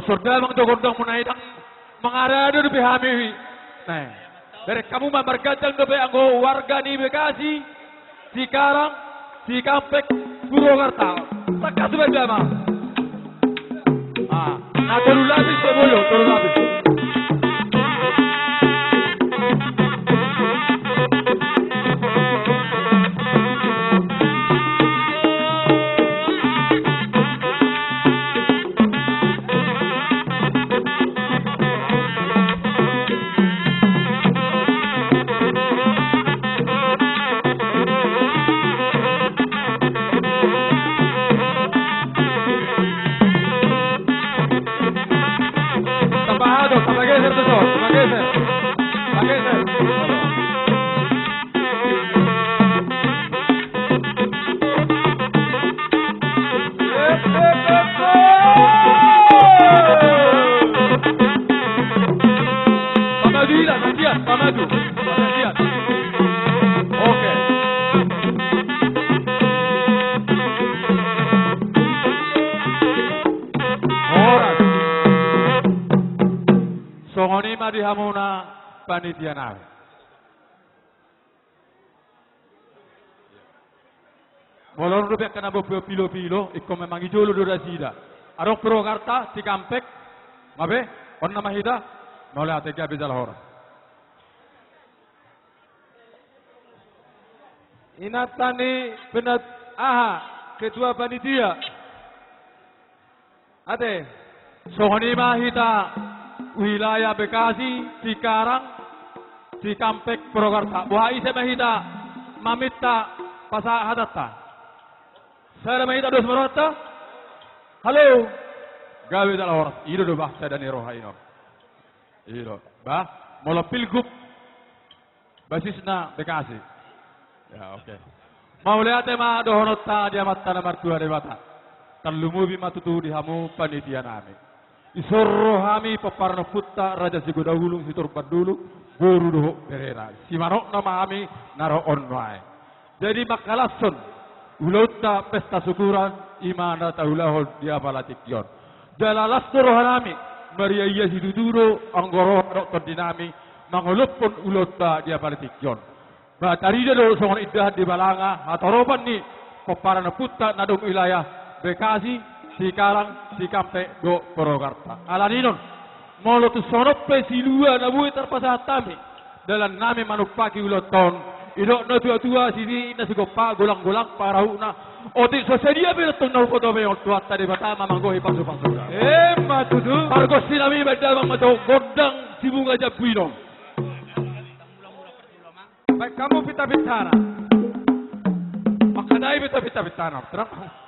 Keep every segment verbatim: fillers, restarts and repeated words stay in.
Songon damang do gondang muna i, ndang mangarado dope hami. Nah, bereng hamu ma, marganjang dope anggo warga ni Bekasi, Cikarang, Cikampek, Purwakarta. Tangkas dope damang. Ah, na tolu lapis do, bolo, tolu lapis. Tambah ado, tambah geser tu son, tambah geser. Tambah geser. Pamadu ila, gantian, pamadu. Gantian. Oke. Horas. Songon i ma di hamuna panitia nami. Molo on dope angka na boi pilopilo, ingkon memang i jolo do nasida. Adong Purwakarta, Cikampek, ma be, on nama hita, mauliate, gabe jala horas. Inanta ni penat-, aha, ketua panitia. Ate. Songon i ma hita wilayah Bekasi, Cikarang, Cikampek, Purwakarta. Boha ise ma hita maminta pasahat hatanta? Sada ma hita dos ma rohanta? Halo. Gabe jala horas. I do, do bah, sada ni roha i non. I do. Bah, molo pilgub basisna Bekasi. Ya, oke. Mauliate ma dohononta di Amanta na martua Debata. Tarlumobi ma tutu di hamu panitia nami. Dison ro hami pomparan ompunta Raja Sigodang Ulung Sitorop Bandulu, boru dohot berena. Simanokna ma hami na ro on nuaeng. Jadi mangkalashon ulaonta pesta syukuran, i ma na taulahon di apala tingki on. Jala las do roha nami, mariaia situtu do anggo roha dohot tondi nami, mangolophon ulaonta di apala tingki on. Ba tarida do songon indahan di balanga, hatoropan ni pomparan ompunta na adong wilayah Bekasi, Cikarang, Cikampek dohot Purwakarta. Alani i non, molo tung songon on pe silua na boi tarpasahat hami, dalan nami manumpahi ulaonta on, didok na tuatua, sititi na sigompa, golanggolang pangarahutna. Otik so sadia pe tong na huboto be on, Tuhanta Debata ma manggohi pasupasuna. Emma tutu. Pargonsi nami baen damang ma jo gondang sibunga jambu i non. Baen hamu pitapitana. Mangkadai pita pitapitana. Tenang.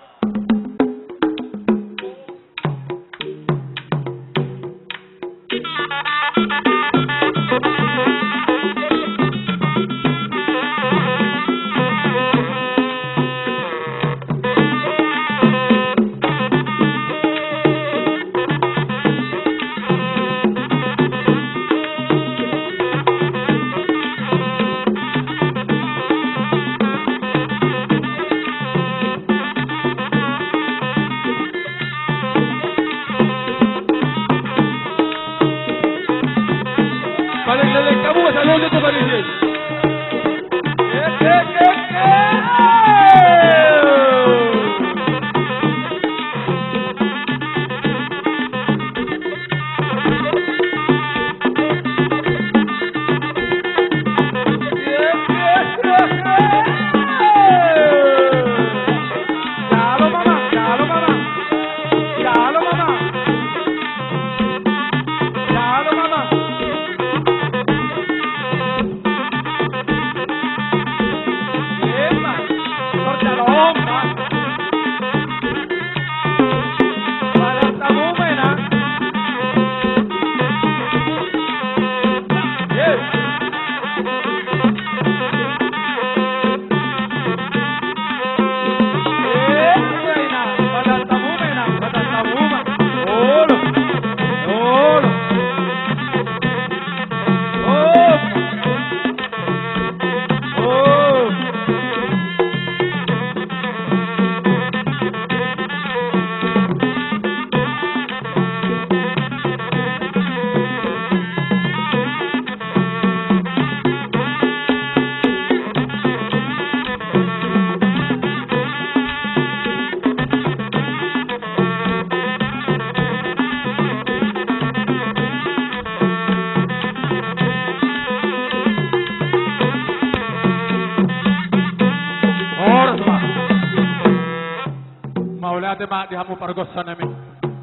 Mauliate ma di hamu pargonsi nami.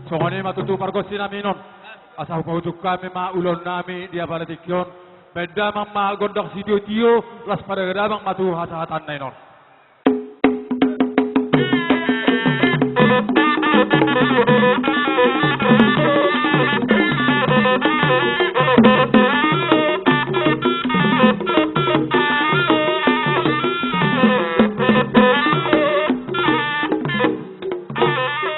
Songon i ma tutu pargonsi nami on. Asa hupaujung hami ma ulaon nami di apala tingki on. Baen damang ma gondang sitiotio, laos padagadamang ma tu hasahatan na i on.